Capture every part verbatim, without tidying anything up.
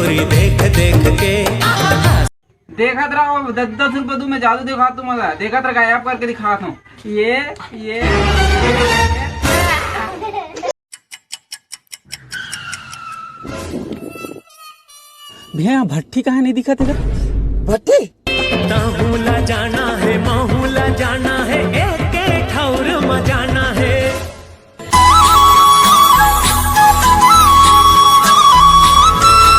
देख देख के देखत रहा, दस दस रुपये दू, मैं जादू दिखा तुमला, देखत रहा, गायब करके दिखात हूँ। ये ये भैया, भट्ठी कहाँ नहीं दिखत हे? भट्ठी? तहूँ ला जाना है, महूँ ला जाना है, एक ठौर म जाना है।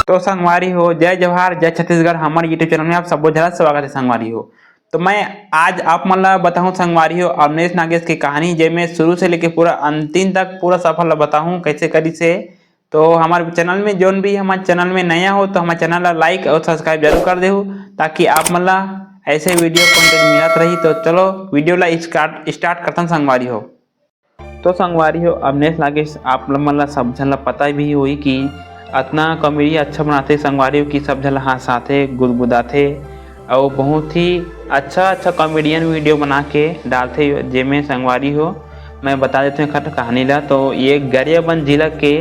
तो संगवारी हो, जय जोहार, जय छत्तीसगढ़। हमर YouTube चैनल में आप सबो झन ला स्वागत है संगवारी हो। तो मैं आज आप मन ला बताहूँ संगवारी हो, अमलेश नागेश के कहानी, जेमे शुरू से लेके पूरा अंतिम तक पूरा सफर ला बताहूँ कैसे करिस हे। तो हमारे चैनल में, जोन भी हमारे चैनल में नया हो, तो हमारे चैनल ला लाइक और सब्सक्राइब जरूर कर देहू, ताकि आप मन ला ऐसे वीडियो कंटेंट मिलत रही। तो चलो वीडियो ला स्टार्ट स्टार्ट करथन संगवारी हो। तो संगवारी हो, अमलेश नागेश आप मन ला सब झन ला पता भी होही कि अतना कॉमेडी अच्छा बनाथे संगवारी हो कि सब झन ला हंसाथे, गुदगुदाथे, अउ बहुत ही अच्छा अच्छा कॉमेडियन वीडियो बना के डालथे। जेमे संगवारी हो, मैं बता देते हूँ एखर कहानी ला। तो ये गरियाबंद जिला के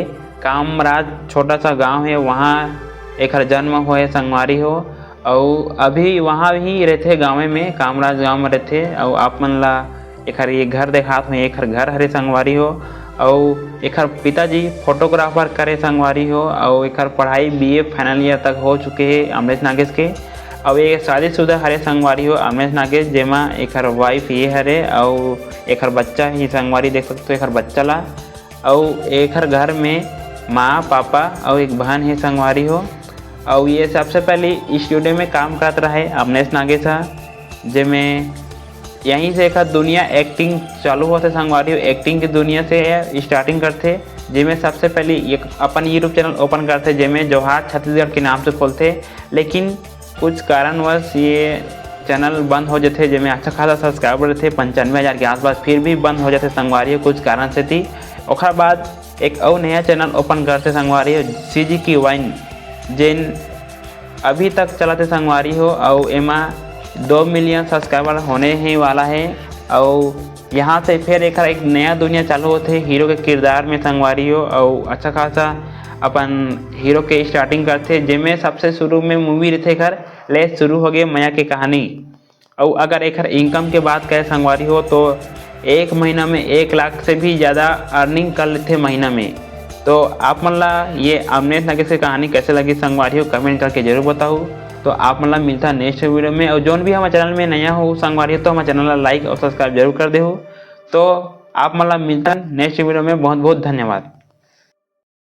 कामराज छोटा सा गांव है, वहाँ एखर जन्म होए संगवारी हो। अउ अभी वहाँ ही रहथे, गाँवे में, कामराज गाँव में रहथे। अउ आप मन ला एखर ये घर देखात हों, एखर घर हरे संगवारी हो। अउ एखर पिताजी फोटोग्राफर करे संगवारी हो, अउ एखर पढ़ाई बीए फाइनल ईयर तक हो चुके हे अमलेश नागेश के। अउ ये शादीशुदा हरे संगवारी हो अमलेश नागेश, जेमा एखर वाइफ ये हरे, अउ एखर बच्चा ही संगवारी देख सकते हो, एखर बच्चा ला। अउ एखर घर में माँ, पापा अउ एक बहन हे संगवारी हो। अउ ये सबसे पहले स्टूडियो में काम करत रहे अमलेश नागेश ह, जेमे यहीं से एखर दुनिया एक्टिंग चालू होथे संगवारी हो। एक्टिंग की दुनिया से ये स्टार्टिंग करथे, जेमे सबसे पहले ये अपन YouTube चैनल ओपन करथे, जेमे जोहार छत्तीसगढ़ के नाम से खोलथे। लेकिन कुछ कारणवश ये चैनल बंद हो जाथे, जेमे अच्छा खासा सब्सक्राइबर रहिथे, पंचानवे हज़ार के आसपास, फिर भी बंद हो जाथे संगवारी हो कुछ कारण से थी। ओखर बाद एक अउ नया चैनल ओपन करथे संगवारी हो, CG की वाइन, जेन अभी तक चलत हे संगवारी हो, अउ एमा दो मिलियन सब्सक्राइबर होने ही वाला है। अउ यहाँ से फिर एखर एक नया दुनिया चालू होथे हीरो के किरदार में संगवारी हो, अउ अच्छा खासा अपन हीरो के स्टार्टिंग करथे, जेमे सबसे शुरू में मूवी रहिथे एखर ले शुरू होगे मया के कहानी। अउ अगर एखर इनकम के बात करें संगवारी हो, तो एक महीना में एक लाख से भी ज़्यादा अर्निंग कर लेथे महीना में। तो आप मन ला ये अमलेश नागेश के कहानी कैसे लगी संगवारी हो, कमेंट करके जरूर बताओ। तो आप मन ला मिलता नेक्स्ट वीडियो में, और जोन भी हमारे चैनल में नया हो संगवारी हो, तो हमारे चैनल ला लाइक और सब्सक्राइब जरूर कर देहू। तो आप मन ला मिलता नेक्स्ट वीडियो में। बहुत बहुत धन्यवाद।